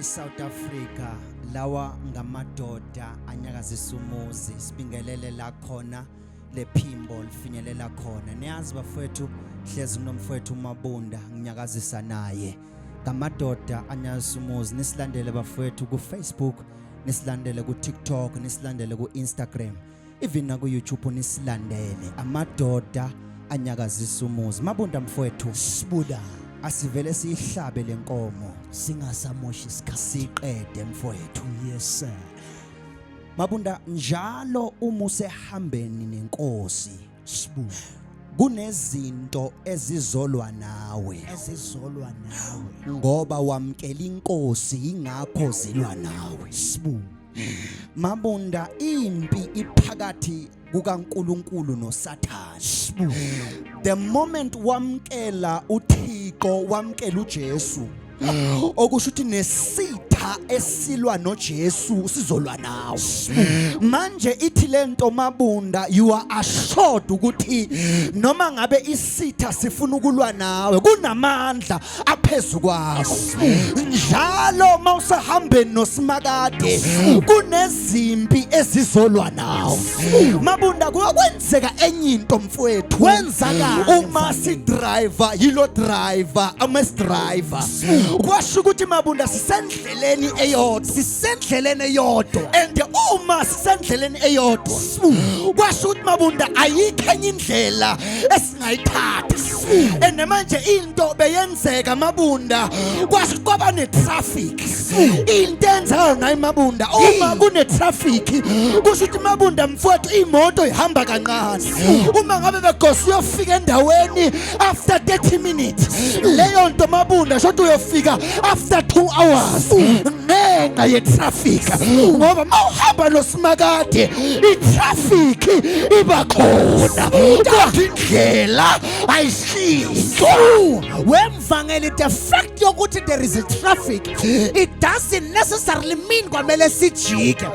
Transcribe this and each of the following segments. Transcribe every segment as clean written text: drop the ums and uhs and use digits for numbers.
iSouth Africa, lawa ngamadoda anyakazisa umuzi. Sibingelele la khona lephimbo lifinyelela khona. Niyazi bafowethu, hlezi kunomfowethu uMabunda, nginyakazisa naye. Ngamadoda anyakazisa umuzi. Nisilandele bafowethu ku Facebook, nisilandele ku TikTok, nisilandele ku Instagram, even naku YouTube nisilandele. Amadoda anyakazisa umuzi. Mabunda mfowethu, Sibuda. Asivele siyihlabe lenkomo, singasamoshi isikhathi, siqede mfowethu. Yes sir. Mabunda, njalo uma usehambeni nenkosi, Sibuda, kunezinto ezizolwa nawe, ezizolwa nawe, ngoba wamkela inkosi, ingakho zilwa nawe. Sibuda. Mabunda, impi iphakathi kukaNkuluNkulu noSathane. Sibuda. The moment wamkela uThixo, wamkela uJesu, okusho ukuthi nesitha esilwa noJesu sizolwa nawe. Manje ithi lento Mabunda, you are assured ukuthi noma ngabe isitha sifuna ukulwa nawe, kunamandla aphezulu kwakho. Njalo mawusahambeni noSimakade, kunezimpi ezizolwa nawe. Mabunda, kuyokwenzeka enye into mfowethu. Kwenzakani, Uma mfana? si driver, yilo driver, ama driver, kwasho ukuthi Mabunda sisendleleni eyodwa. Sisendleleni eyodwa. And uma sisendleleni eyodwa, kwasho ukuthi Mabunda ayikho enye indlela esingayithatha. And manje into beyenzeka Mabunda, kwasho kwaba ne traffic. Into enzekayo nayo Mabunda, uma kune traffic, kusho ukuthi Mabunda mfowethu imoto ihamba kancane. Uma ngabe begosi uyofika endaweni after 30 minutes, leyo nto Mabunda shothi uyofika after 2 hours ngenxa ye traffic, ngoba mawuhamba noSimakade i-traffic iba khona, kodwa indlela ayishintshwa. Wemvangeli, the fact yokuthi there is a traffic, it doesn't necessarily mean kwamele sijike.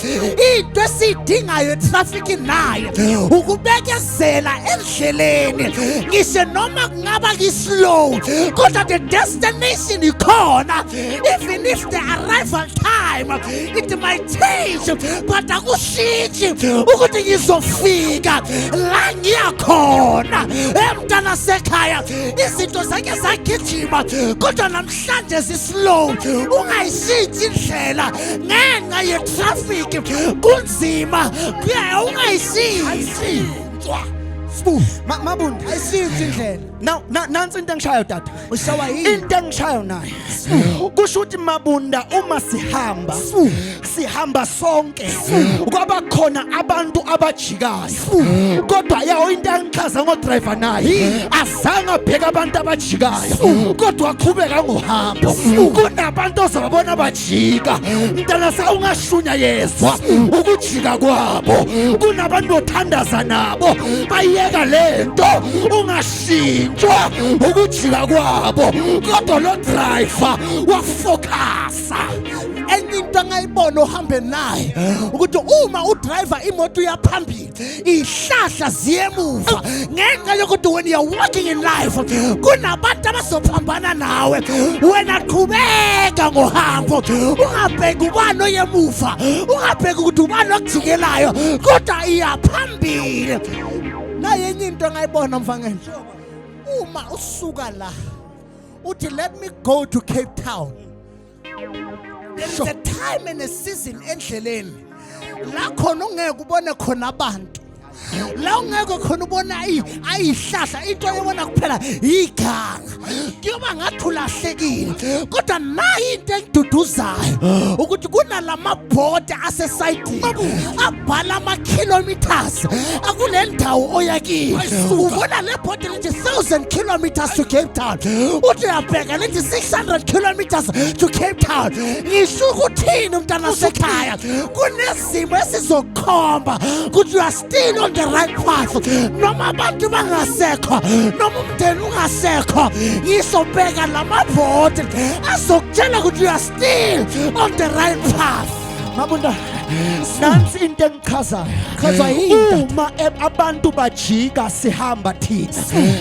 Into esiyidingayo etraffic nayo ukubekezela endleleni, ngisho noma kungaba ki-slow, kodwa the destination ikhona. Even if the arrival time, it might change, but akushintshi ukuthi ngizofika la ngiyakhona. Emntana sekhaya, izinto zake zagijima, kodwa namhlanje zislow. Ungayishintshi indlela ngenxa ye-traffic. Kunzima kuya, ungayishintshi. Sibu Mabunda, Ayishintshi indlela. Now nansi into engishayo tata. Ushawa yini? Into engishayo nayo kusho ukuthi Mabunda, uma sihamba, sihamba sonke, kwaba khona abantu abajikayo, kodwa yawo into engichaza ngo driver naye azange abheka abantu abajikayo, kodwa aqhubeka ngohambo. Kunabantu ozababona bajika, mntana sa ungashunyayezwa ukujika kwabo. Kunabantu othandaza nabo bayeka lento, ungashintshwa ukujika kwabo, kodwa lo driver wafocusa. Enye into angayibona uhambe naye ukuthi uma udriver imoto uyaphambili, ihlahla ziyemuva, ngenxa yokuthi when you're walking in life kunabantu abazophambana nawe. Wena qhubeka ngohambo, ungabheki ubani oyemuva, ungabheki ukuthi ubani okujikelayo, kodwa iya phambili. Naye enye into engayibona mfangeni, uma usuka la uthi, "Let me go to Cape Town," there is a time and a season endleleni la khona ungeke ubone khona abantu, la ungeke khona ubona ayihlahla. Into oyibona kuphela iganga, kuyoba ngathi ulahlekile. Kodwa nayi into engiduduzayo, ukuthi kunalamabhodi asesayidini abhala ama-kilometers akule ndawo oyakiyo. Ubona le bhodi lithi 1000 kilometers to Cape Town, uthi uyabheka lithi 600 kilometers to Cape Town. Ngisho ukuthini umntana sekhaya? Kunezimo esizokhomba ukuthi you are still on the right path, noma abantu bangasekho, noma umndeni ungasekho. Ngisobheka lamabhodi azokutshela ukuthi you are still on the right path. Mabunda, nansi into engichazayo. Chazwa yini? Uma abantu bajika sihamba thina.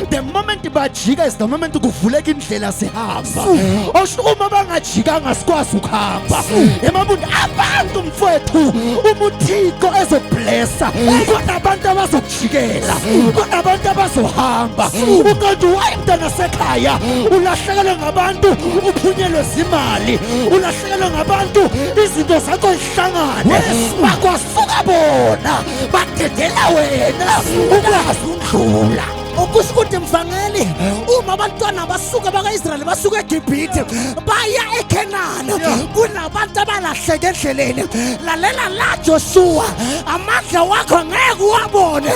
The moment bajika is the moment kuvuleka indlela sihamba. Osho uma bangajikanga sikwazi ukuhamba. Emabunda abantu mfowethu uma uThixo ezoblessa kunabantu abazokujikela, kunabantu abazohamba. Ukanti why mntana sekhaya ulahlekelwe ngabantu, uphunyelwe zimali, ulahlekelwe ngabantu, izinto zakho zihlangane, bakwasuka bona badedela wena ukwazi ukudlula. Okusho ukuthi mvangeli, uma abantwana basuka baka-Israyeli basuka eGibhithe baya eKhenana, kunabantu abalahleke endleleni. Lalela la Joshua, amandla wakho ngeke uwabone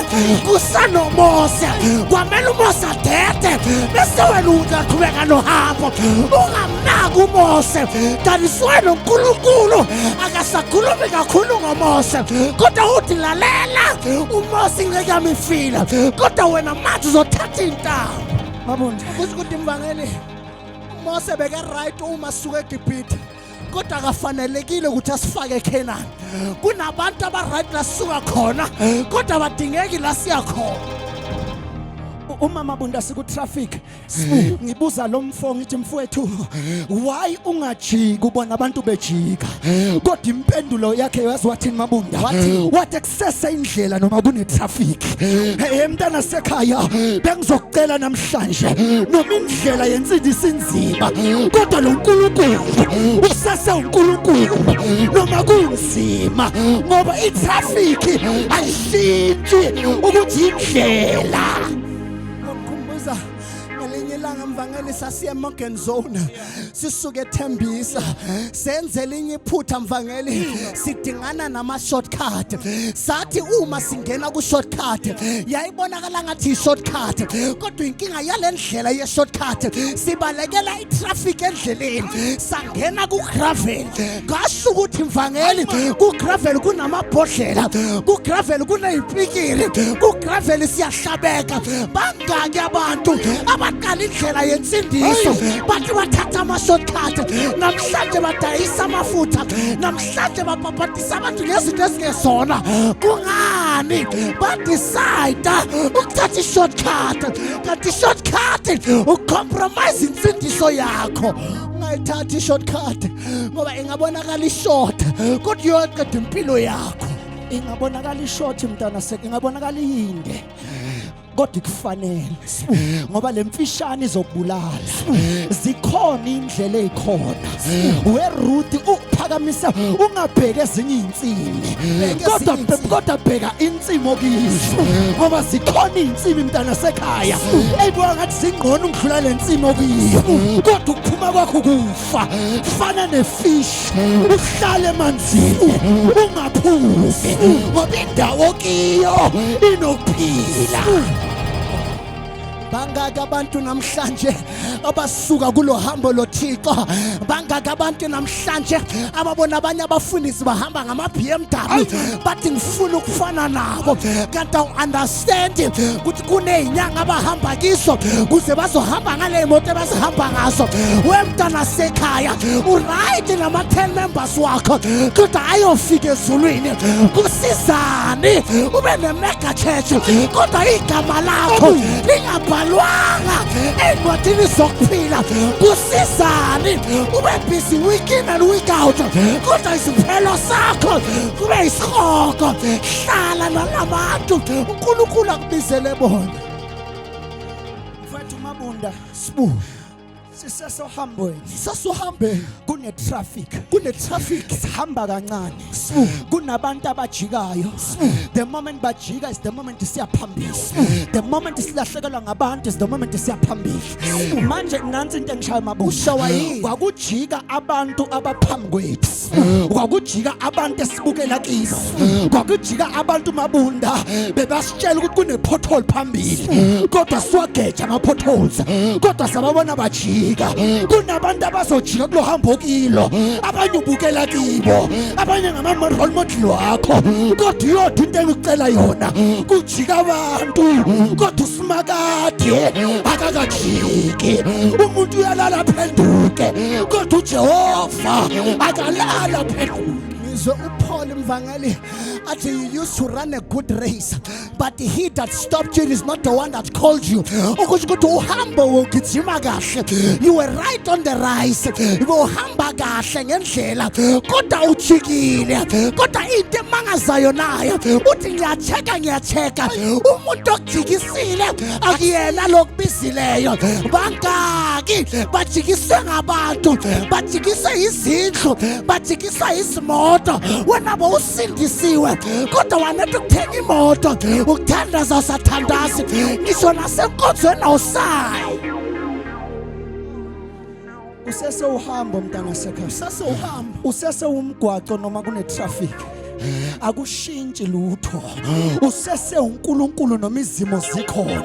kusanomose. Kwamele uMose adede bese wena uyaqhubeka nohambo. Ungamnaki uMose, kanti noNkulunkulu akasakhulumi kakhulu ngoMose, kodwa uthi lalela uMose ingeke yami ifile, kodwa wena manje uzothatha intambo. Mabunda, Kusho ukuthi mvangeli, uMose beke right uma suka eGibhithe, kodwa akafanelekile ukuthi asifake eKhenani. Kunabantu aba-right la sisuka khona, kodwa abadingeki la siya khona. Uma Mabunda siku traffic, ngibuza lo mfo ngithi mfowethu, why ungajiki ubona abantu bejika? Kodwa impendulo yakhe yazi wathini Mabunda? Wathi kusese indlela noma kune traffic. Hey mntana sekhaya, bengizokucela namhlanje, noma indlela yensindiso inzima, kodwa lo nkulunkulu usese uNkulunkulu noma kunzima, ngoba i-traffic ayishintshi ukuthi indlela. Ngokukhumbuza ngelinye ilanga mvangeli, sasiye eMorgan Zone sisuke eThembisa, senze elinye iphutha mvangeli, sidingana nama shortcut. Sathi uma singena ku shortcut yayibonakala ngathi i shortcut, kodwa inkinga yale ndlela ye shortcut sibalekela i-traffic endleleni, sangena ku gravel. Ngasho ukuthi mvangeli, ku gravel kunamabhodlela, ku gravel kuneyipikiri, ku gravel siyahlabeka. Bangaki abantu abaqala indlela yensindiso bathi bathatha ama-shortcut, namhlanje badayisa amafutha, namhlanje babhabhadisa abantu ngezinto ezingezona? Kungani badecide ukuthatha i-shortcut, kanti i-shortcut ucompromise insindiso yakho? Ungayithathi i-shortcut ngoba ingabonakala ishort, kodwa iyoqeda impilo yakho. Ingabonakala ishort mntana sek, ingabonakala iyinde, kodwa kufanele, ngoba lemfishane izokubulala. Zikhona indlela ezikhona we Ruth, ukuphakamisa ungabheki ezinye insimi, kodwa kodwa bheka insimo okizo, ngoba zikhona insimi mntana sekhaya eyibuka ngathi zingqono ukudlula lensimo okiyo, kodwa ukuphuma kwakho kufa. Fana nefish, uhlale emanzini ungaphumi, ngoba indawo kiyo inokuphila. Bangaki abantu namhlanje abasuka kulo hambo loThixo? Bangaki abantu namhlanje ababona abanye abafundisi bahamba ngama BMW, bathi ngifuna ukufana nabo, kanti awu-understand ukuthi kunezinyanga abahamba kiso kuze bazohamba ngale moto abazihamba ngazo? Wemntana sekhaya, uright nama-10 members wakho, kodwa ayofika ezulwini. Kusizani ube ne-mega church kodwa igama lakho lingabhalwanga ey'ncwadini zokuphila? Kusizani ube busy week in and week out kodwa isiphelo sakho kube isihogo? Hlala nalabantu uNkulunkulu akubizele bona. Mfethu Mabunda, Sibu, sisesohambweni. Sasuhambeni. Kune-traffic. Kune-traffic. Sihamba kancane. Sibu. Kunabantu abajikayo. The moment bajika is the moment siya phambili. The moment silahlekelwa ngabantu is the moment siya phambili. Manje nansi into engishaya Mabunda. Ushawa yini? Kwakujika abantu abaphambi kwethu, kwakujika abantu esibukela kibo, kwakujika abantu Mabunda bebasitshela ukuthi kune-pothole phambili, kodwa siwageja ama-potholes, kodwa sababona bajika. Kunabantu abazojika kulo hambo kilo, abanye ubukela kibo, abanye ngama-role model wakho, kodwa iyodwa into engikucela yona: kujika abantu, kodwa uSimakade akakajiki. Umuntu uyalala aphenduke, kodwa uJehova akalala aphenduke. Ngizwe uPaul mvangeli athi, "You used to run a good race, but he that stopped you is not the one that called you." Ukusho ukuthi uhambo ugijima kahle, you were right on the race, uhamba kahle ngendlela, kodwa ujikile. Kodwa into emangazayo nayo uthi, "Ngiyacheka, ngiyacheka, umuntu okujikisile akuyena lokubizileyo." Bangaki bajikiswe ngabantu, bajikiswe izindlu, bajikiswa izimoto. Wena bowusindisiwe, kodwa wanetha ukuthenga imoto, ukuthandaza usathandazi, ngisho nasenkonzweni awusayi. Usesewuhambo, mntana sekhaya. Usasewuhambo. Usesewumgwaco noma kune-traffic, akushintshi lutho. Usese uNkulunkulu noma izimo zikhona.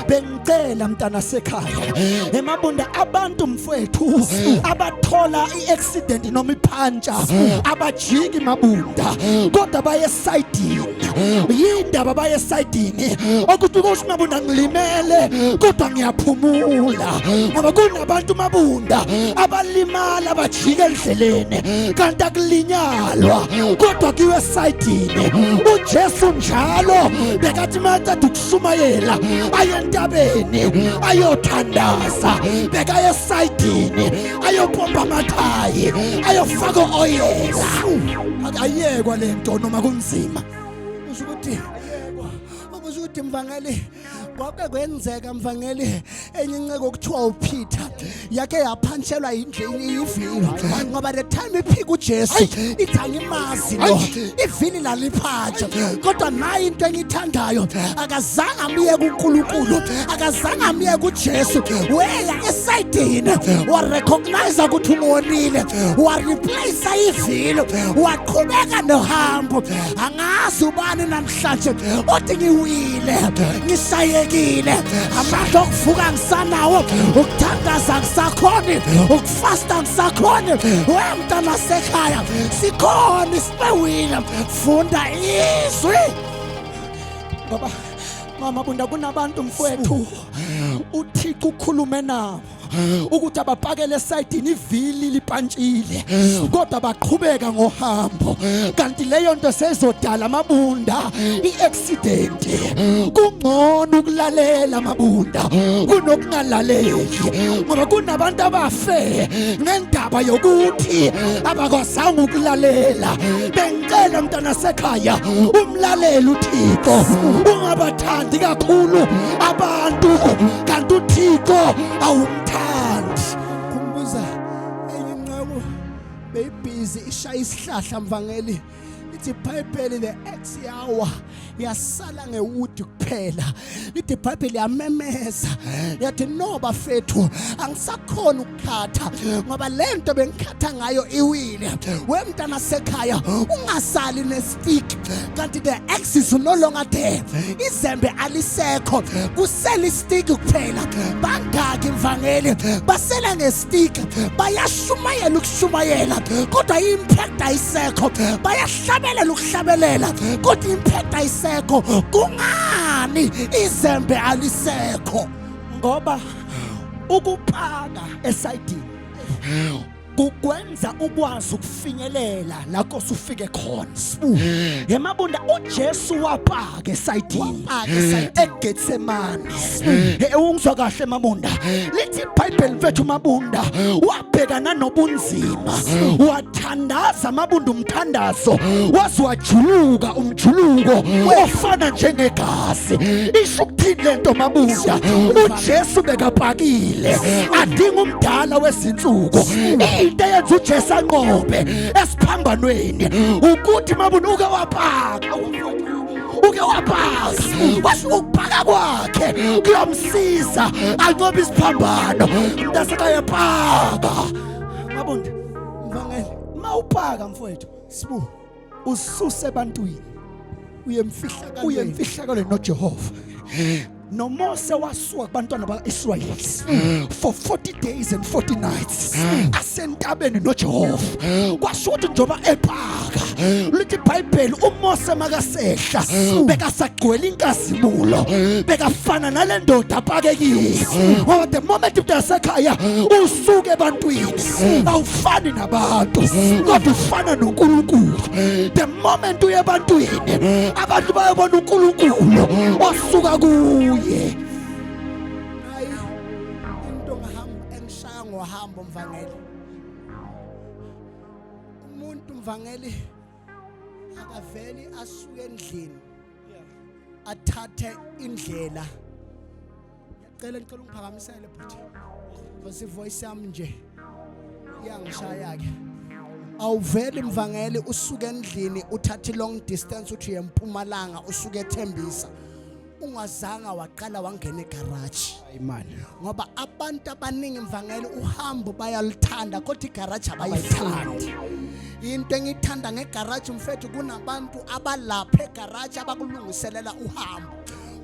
Bengicela, mntana sekhaya, emabunda, abantu mfowethu abathola i-accident noma ipantsha abajiki, mabunda, kodwa baye esayidini. Yindaba baye esayidini? Okuthi kusho, mabunda, ngilimele kodwa ngiyaphumula, ngoba kunabantu, mabunda, abalimala bajika endleleni, kanti akulinyalwa kodwa kuyiwe esayidini. UJesu njalo bekathi maceda ukushumayela aye entabeni ayothandaza. Bekaye esayidini ayopompa amathayi, ayofaka oyela. Ayekwa lento noma kunzima. Usho ukuthi mvangeli, kwake kwenzeka, mvangeli, enye inceko okuthiwa uPeter yake yaphantshelwa ivili, ngoba the time iphika uJesu ithi, "Angimazi lo," ivili laliphantsha. Kodwa nayo into engiyithandayo, akazange amiyeke uNkulunkulu, akazange amiyeke uJesu. Weya esayidini, warecognize ukuthi ungonile, wareplace ivili, waqhubeka nohambo. Angazi ubani namhlanje othi, "Ngiwile, ngishayekile, amandla okuvuka ngisanawo, ukuthandaza ngisakhoni, ukufasta ngisakhoni." We mntana sekhaya, sikhona isipewile, funda izwi. Ngoba mama bunda, kunabantu mfowethu uThixo ukhulume nabo ukuthi abapakele esayidini, ivili lipantshile, kodwa baqhubeka ngohambo, kanti leyo nto sezodala, amabunda, i-accident. Kungcono ukulalela, mabunda, kunokungalaleli, ngoba kunabantu abafe ngendaba yokuthi abakwazanga ukulalela. Bengicela, mntana sekhaya, umlaleli uThixo. Ungabathandi kakhulu abantu kanti uThixo awumthandi. Khumbuza enye inceku beyibhizi ishaya isihlahla, mvangeli. Lithi iBhayibheli le axe yawa, yasala ngewood kuphela. Lithi iBhayibheli yamemeza yathi, "No bafethu, angisakhona ukukhatha ngoba lento bengikhatha ngayo iwile." We mntana sekhaya, ungasali nestick kanti the axe is no longer there, izembe alisekho, kusele istick kuphela. Bangaki mvangeli basela ngestick? Bayashumayela ukushumayela kodwa i-impact ayisekho, bayahlabelela ukuhlabelela kodwa i-impact ayisekho. Kungani izembe alisekho? Ngoba ukupaka esayidini kukwenza ukwazi ukufinyelela la kosufike khona. Yemabunda, uJesu wapaka esayidini. Wapaka esayidini. EGetsemane. Ungizwa kahle, mabunda? Lithi iBhayibheli mfethu, mabunda, wabhekana nobunzima, wathandaza, mabunda, umthandazo waze wajuluka umjuluko ofana njengegazi. Isho ukuthini lento, mabunda? uJesu bekapakile, adinga umdala wezinsuku. Into eyenza uJesu anqobe esiphambanweni ukuthi, mabunda, uke wapaka, uke wapaka. Washo ukupaka kwakhe kuyomsiza anqobe isiphambano. Mntasekhaya, paka, mabunda. Mvangeli. Mawupaka, mfowethu, Sibu. ususe ebantwini, uyemfihlakalweni. Uye emfihlakalweni noJehova. NoMose wasuka kubantwana baka-Israyeli for 40 days and 40 nights asentabeni noJehova. Kwasho ukuthi njengoba epaka, lithi iBhayibheli uMose makasehla bekasagcwele inkazimulo, bekafana nale ndoda apakekile. Ngoba the moment umuntu asekhaya usuke ebantwini, awufani nabantu kodwa ufana noNkulunkulu. The moment uye ebantwini, abantu bayobona uNkulunkulu osuka kuye. Hayi, into ngihamba engishaya ngohambo mvangeli, umuntu mvangeli akaveli asuke endlini athathe indlela. Ngiyacela, ngicela ungiphakamisele bhuti, because ivoice yami nje iyangishaya ke. Awuveli mvangeli usuke endlini uthathe long distance uthi uye eMpumalanga, usuke eThembisa, ungazanga waqala wangena egarage. Imani. Ngoba abantu abaningi mvangeli uhambo bayaluthanda kodwa igaraji abayithandi. Into engiyithanda ngegaraji mfethu, kunabantu abalapha egaraji abakulungiselela uhambo.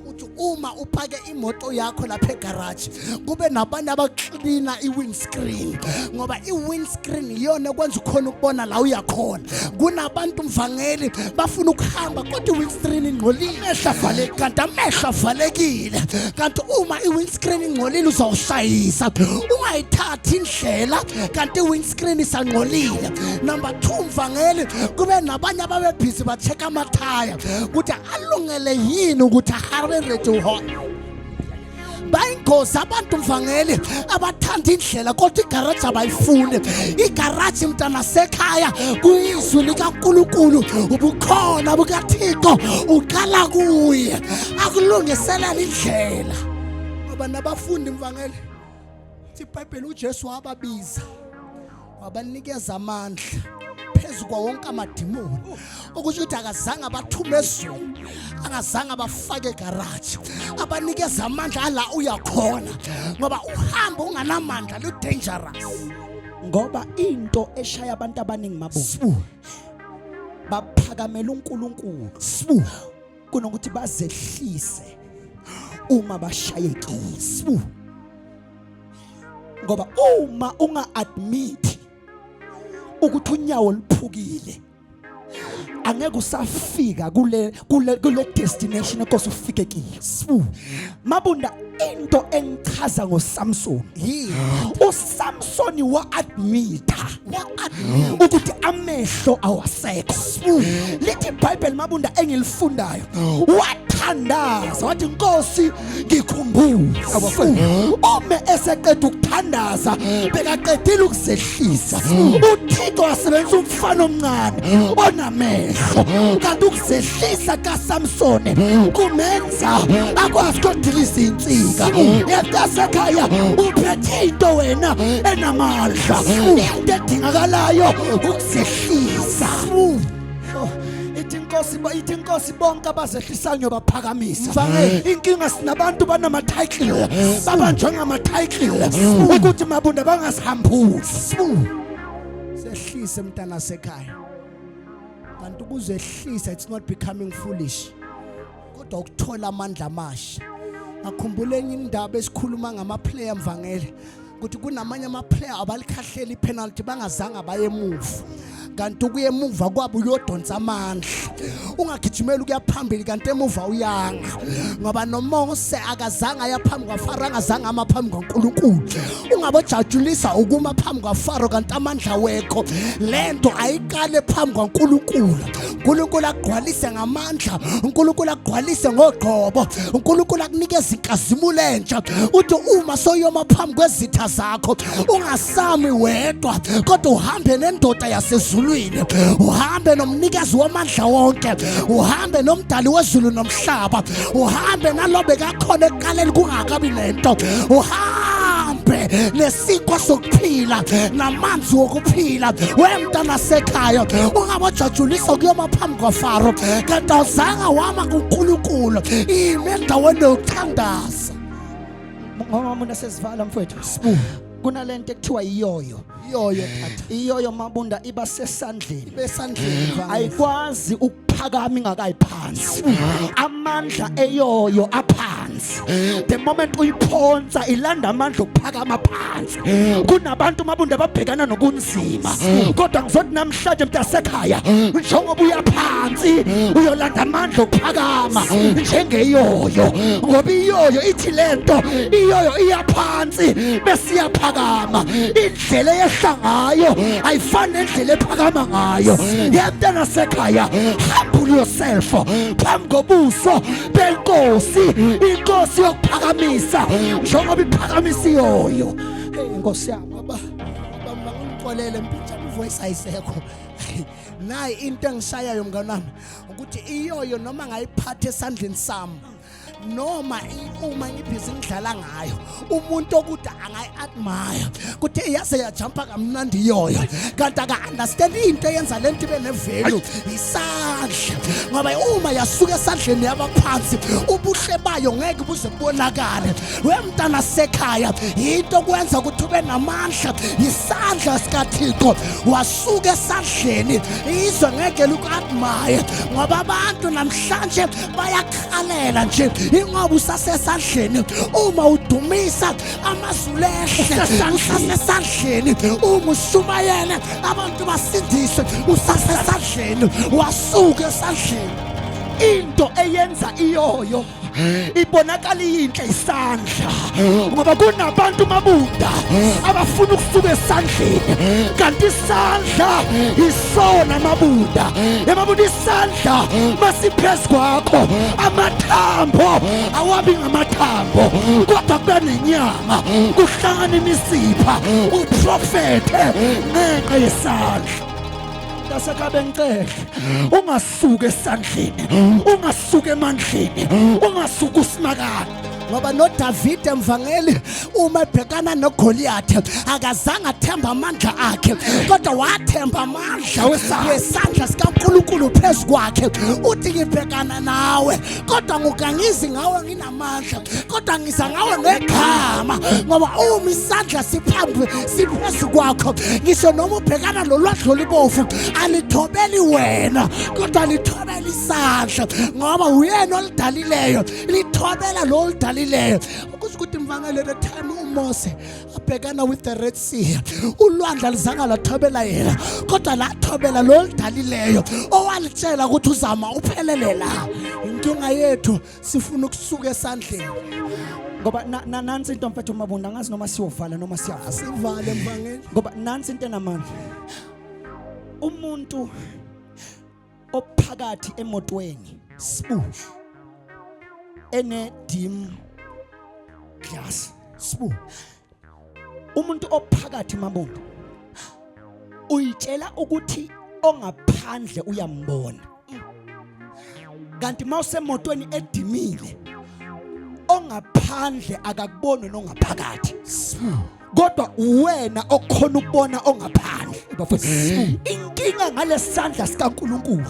Uthi uma upake imoto yakho lapha egaraji, kube nabantu abaklina i-windscreen, ngoba i-windscreen iyona ekwenza ukhona ukubona la uyakhona. Kunabantu mvangeli bafuna ukuhamba kodwa i-windscreen ingcolile, amehlo avalekile, kanti amehlo avalekile. Kanti uma i-windscreen ingcolile uzawushayisa. Ungayithathi indlela kanti i-windscreen isangcolile. Number 2 mvangeli, kube nabanye ababebhizi ba-check amathaya ukuthi alungele yini ukuthi ahambe ready uhona. Bayingozi abantu mvangeli abathanda indlela kodwa igaraji abayifuni. Igaraji mntana sekhaya kuyizwi likaNkulunkulu, ubukhona bukaThixo uqala kuye akulungiselela indlela. Ngoba nabafundi mvangeli, iBhayibheli uJesu wababiza wabanikeza amandla phezu kwa wonke amadimoni, okusho ukuthi akazange abathume ezweni, akazange abafake egaraji, abanikeza amandla ala uyakhona, ngoba uhambo unganamandla lu dangerous. Ngoba into eshaya abantu abaningi Mabunda, baphakamela uNkulunkulu Sibu kunokuthi bazehlise uma bashayekile. Sibu Ngoba uma unga-admit ukuthi unyawo luphukile, angeke usafika kule destination enkosi ufike kiyo. Sibu Mabunda, into engichaza ngoSamson, Yini? uSamson wa-admita ukuthi amehlo awasekho. Lithi iBhayibheli Mabunda engilifundayo, wathandaza wathi, "Nkosi, ngikhumbule." Ome eseqeda ukuthandaza, bekaqedile ukuzehlisa, uThixo wasebenzisa umfana omncane onamehlo. Kanti ukuzehlisa kaSamson kumenza akwazi ukudiliza insika yatasekhaya. Uphethe into wena enamandla, into edingakalayo ukuzehlisa. Ithi inkosi, ithi inkosi, bonke abazehlisayo ngiyobaphakamisa. Mvangeli. Inkinga sinabantu banama-title, babanjwe ngama-title ukuthi Mabunda bangasihambuli. Sibu sehlise mntana sekhaya. Kanti ukuzehlisa, it's not becoming foolish, kodwa ukuthola amandla amasha. Ngakhumbula enye indaba esikhuluma ngama-player mvangeli, ukuthi kunamanye ama-player abalikhahlela i-penalty bangazange baye emuva, kanti ukuya emuva kwabo uyodonsa amandla. Ungagijimeli ukuya phambili kanti emuva uyanga, ngoba noMose akazange aya phambi kwaFaro, angazange ama phambi kwaNkulunkulu. Ungabojatshulisa ukuma phambi kwaFaro kanti amandla wekho. Lento ayiqale phambi kwaNkulunkulu, uNkulunkulu akugcwalise ngamandla, uNkulunkulu akugcwalise ngogqobo, uNkulunkulu akunikeze inkazimulo entsha. Uthi uma soyoma phambi kwezitha zakho, ungasami wedwa, kodwa uhambe nendoda yasezulwini, uhambe nomnikazi wamandla wonke, uhambe nomdali wezulu nomhlaba, uhambe nalo bekakhona ekuqaleni kungakabi nento, uhambe nesinkwa sokuphila namanzi wokuphila. Wemntana sekhaya, ungabojatshulisa kuyoma phambi kwaFaro kanti awuzange wama kuNkulunkulu. Ime endaweni yokuthandaza. Ngoba mina sesivala mfowethu, Sibu kunalento ekuthiwa iyoyo. Iyoyo tata. Iyoyo Mabunda iba sesandleni. Besandleni. Ayikwazi ukuphakama ingakayiphansi. Amandla eyoyo aphansi. The moment uyiphonsa ilanda amandla okuphakama phansi. Kunabantu Mabunda ababhekana nobunzima. Kodwa ngizothi namhlanje mntasekhaya njengoba uya phansi uyolanda amandla okuphakama njengeyoyo ngoba iyoyo ithi lento iyoyo iyaphansi bese iyaphakama indlela eyehla ngayo ayifani nendlela ephakama ngayo yemntana sekhaya humble yourself phambi kobuso benkosi inkosi yokuphakamisa njengoba iphakamisa iyoyo. Hey nkosi yami. Baba, baba ngixolele mpintshana ivoice ayisekho. Nayi into engishayayo mngani wami ukuthi iyoyo noma ngayiphatha esandleni sami noma uma ngibhizi ngidlala ngayo umuntu okude angayi-admire kuthi yaze yajampa kamnandi iyoyo kanti aka-understand into eyenza le nto ibe nevalue isandla ngoba uma yasuka esandleni yabaphansi ubuhle bayo ngeke buze bubonakale. Wemntana sekhaya into kwenza ukuthi ube namandla isandla sikaThixo wasuka esandleni izwe ngeke luku-admire ngoba abantu namhlanje bayakhalela nje ingoba usasesandleni. Uma udumisa amazulu ehle usasesandleni, uma ushumayele abantu basindiswe usasesandleni, wasuka esandleni. Into eyenza iyoyo ibonakala iyinhle isandla ngoba kunabantu Mabunda abafuna ukusuka esandleni kanti isandla isona Mabunda. Emabunda isandla masiphezu kwakho amathambo awabi ngamathambo kodwa kuba nenyama kuhlangana imisipha uprofethe ngenxa yesandla. Nasekabe ngicela ungasuki esandleni, ungasuki emandleni, ungasuki usimakade. Ngoba noDavide mvangeli uma ebhekana noGoliath akazange athemba amandla akhe kodwa wathemba amandla wesandla sikaNkulunkulu phezu kwakhe. Uthi ngibhekana nawe kodwa ngukangizi ngawe nginamandla kodwa ngiza ngawe ngegama ngoba uma isandla siphambi siphezu kwakho ngisho noma ubhekana nolwandle olubovu alithobeli wena kodwa lithobela isandla ngoba uyena olidalileyo, lithobela lo olidalileyo. Ukuze ukuthi mvangele the time uMose abhekana with the Red Sea ulwandle alizange lathobela yena kodwa lathobela lo olidalileyo owalitshela ukuthi uzama uphelele la. Inkinga yethu sifuna ukusuka esandleni. Ngoba nansi into mfethu Mabunda, angazi noma siyovala noma siyavala. Asivale mvangeli. Ngoba nansi into enamandla. Umuntu ophakathi emotweni Sibu ene dim glass sibu umuntu ophakathi Mabunda uyitshela ukuthi ongaphandle uyambona kanti mawusemotweni edimile ongaphandle akakuboni nongaphakathi kodwa uwena okhona ukubona ongaphandle. Bafowethu, inkinga ngalesandla sikaNkuluNkulu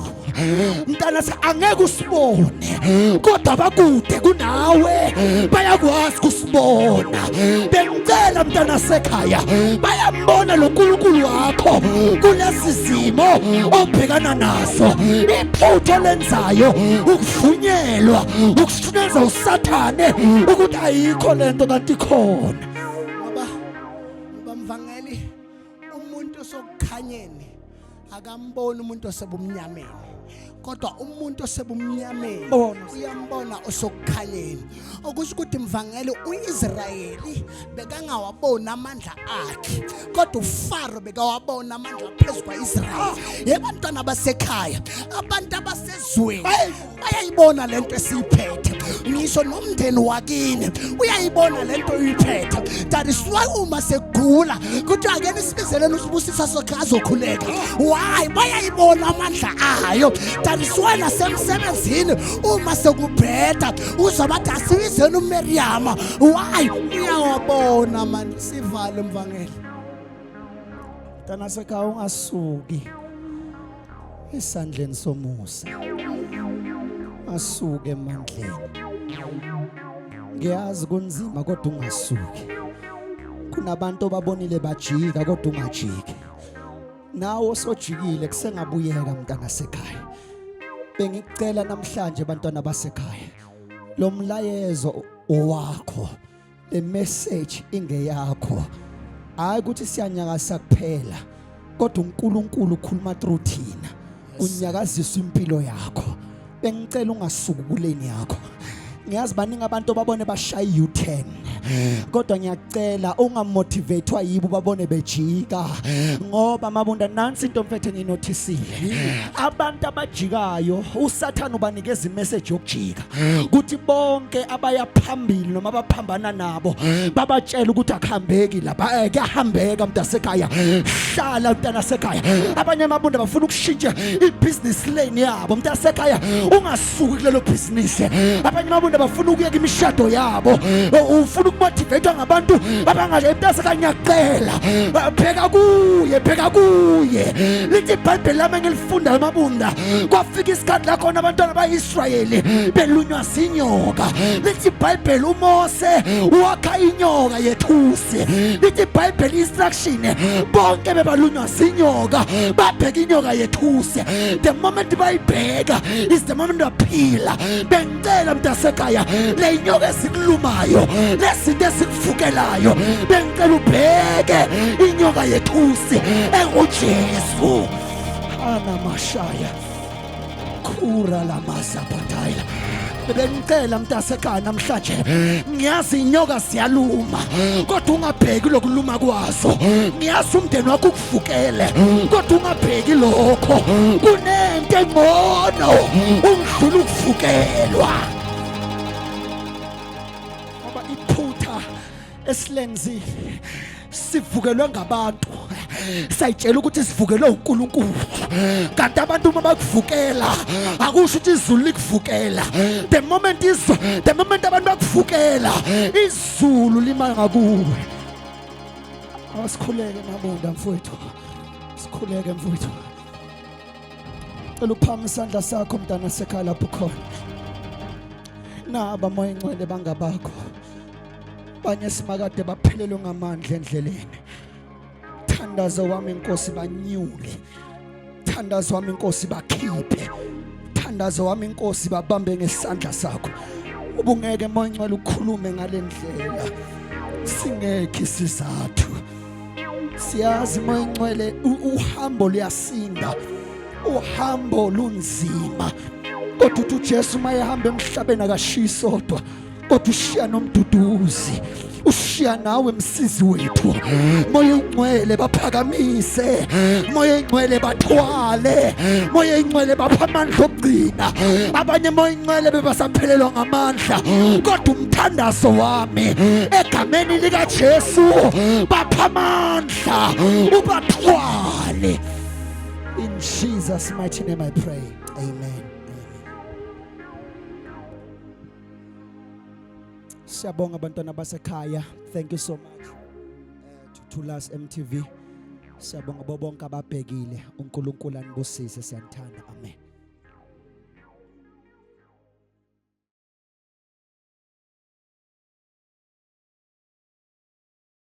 mntana angeke usibone kodwa bakude kunawe bayakwazi kusibona. Bengicela mntana sekhaya bayambona lo nkulunkulu wakho kulesi simo obhekana naso. Iphutha lenzayo ukuvunyelwa ukushuneza usathane ukuthi ayikho lento kanti ikhona. Ngoba mvangeli umuntu osokukhanyeni akamboni umuntu osebumnyameni kodwa umuntu osebumnyameni uyambona osokukhanyeni. Okusho ukuthi mvangeli uIsrayeli bekangawaboni amandla akhe kodwa uFaro bekawabona amandla phezu kwaIsrayeli. Yebantwana basekhaya, abantu abasezweni bayayibona lento esiyiphethe, ngisho nomndeni wakini uyayibona lento uyiphethe. That is why uma segula kuthiwa ake nisibizeleni usibusisa sokhe azokhuleka. Why? Bayayibona amandla ayo. That is why nasemsebenzini uma sekubheda uzobathi asibizeni uMiriam. Why? Uyawabona amandla. Sivale mvangeli. Mntana sekhaya ungasuki esandleni somusa, asuke emandleni. Ngiyazi kunzima kodwa ungasuki. Kunabantu obabonile bajika kodwa ungajiki. Nawe osojikile kusengabuyeka mntana sekhaya. Bengikucela namhlanje bantwana basekhaya. Lo mlayezo owakho. Le message ingeyakho. Hayi ukuthi siyanyakasa kuphela. Kodwa uNkulunkulu ukhuluma through thina. Unyakazisa impilo yakho. Bengicela ungasuki kuleni yakho. Ngiyazi baningi abantu obabone bashaya u-turn. Kodwa ngiyacela ungamotivatewa yibo babone bejika ngoba mabunda nansi into mfethu enginothisile. Abantu abajikayo uSathane ubanikeza imessage yokujika. Kuthi bonke abaya phambili noma abaphambana nabo babatshela ukuthi akuhambeki lapha eh, kuyahambeka mntasekhaya hlala mntanasekhaya abanye amabunda bafuna ukushintsha i-business lane yabo mntasekhaya ungasuki kulelo bhizinisi abanye amabunda bafuna ukuyeka imishado yabo ufuna ukumotivatwa ngabantu abangaje mntasekhaya ngiyacela bheka kuye bheka kuye lithi ibhayibheli lami engilifundayo mabunda kwafika isikhathi la khona abantwana ba-israyeli belunywa zinyoka lithi ibhayibheli umose wakha inyoka yethusi lithi ibhayibheli instruction bonke bebalunywa zinyoka babheka inyoka yethusi the moment bayibheka is the moment baphila bengicela mntasekhaya le nyoka ezikulumayo lezinto ezikuvukelayo bengicela ubheke inyoka yethusi engujesu anamashaya khura lamazaphatayila bengicela mntasekhaya namhlanje ngiyazi inyoka ziyaluma kodwa ungabheki lokuluma kwazo ngiyazi umndeni wakho ukuvukele kodwa ungabheki lokho kunento engcono ungidlula ukuvukelwa ngoba iphutha esilenzile sivukelwe ngabantu sayitshela ukuthi sivukelwe uNkulunkulu kanti abantu uma bakuvukela akusho ukuthi izulu likuvukela the moment is the moment abantu bakuvukela izulu lima ngakuwe awasikhuleke mabunda mfowethu sikhuleke mfowethu cela uphakamise isandla sakho mntana sekhaya lapho khona naba moya ingcwele bangabakho banye simakade baphelelwe ngamandla endleleni thandazo wami inkosi banyule thandazo wami inkosi bakhiphe thandazo wami inkosi babambe ngesandla sakho ubungeke moya ingcwele ukhulume ngalendlela singekho isizathu siyazi moya ingcwele uhambo luyasinda uhambo lunzima kodwa uthi uJesu mayehamba emhlabeni akashiyi sodwa kodwa ushiya nomduduzi ushiya nawe msizi wethu moya ingcwele baphakamise moya ingcwele bathwale moya ingcwele bapha amandla okugcina abanye moya ingcwele bebasaphelelwa ngamandla kodwa umthandazo wami egameni likaJesu bapha amandla ubathwale in Jesus mighty name I pray amen. Siyabonga abantwana basekhaya. Thank you so much to Thulas MTV. Siyabonga bo bonke ababhekile. uNkulunkulu anibusise siyanithanda. Amen.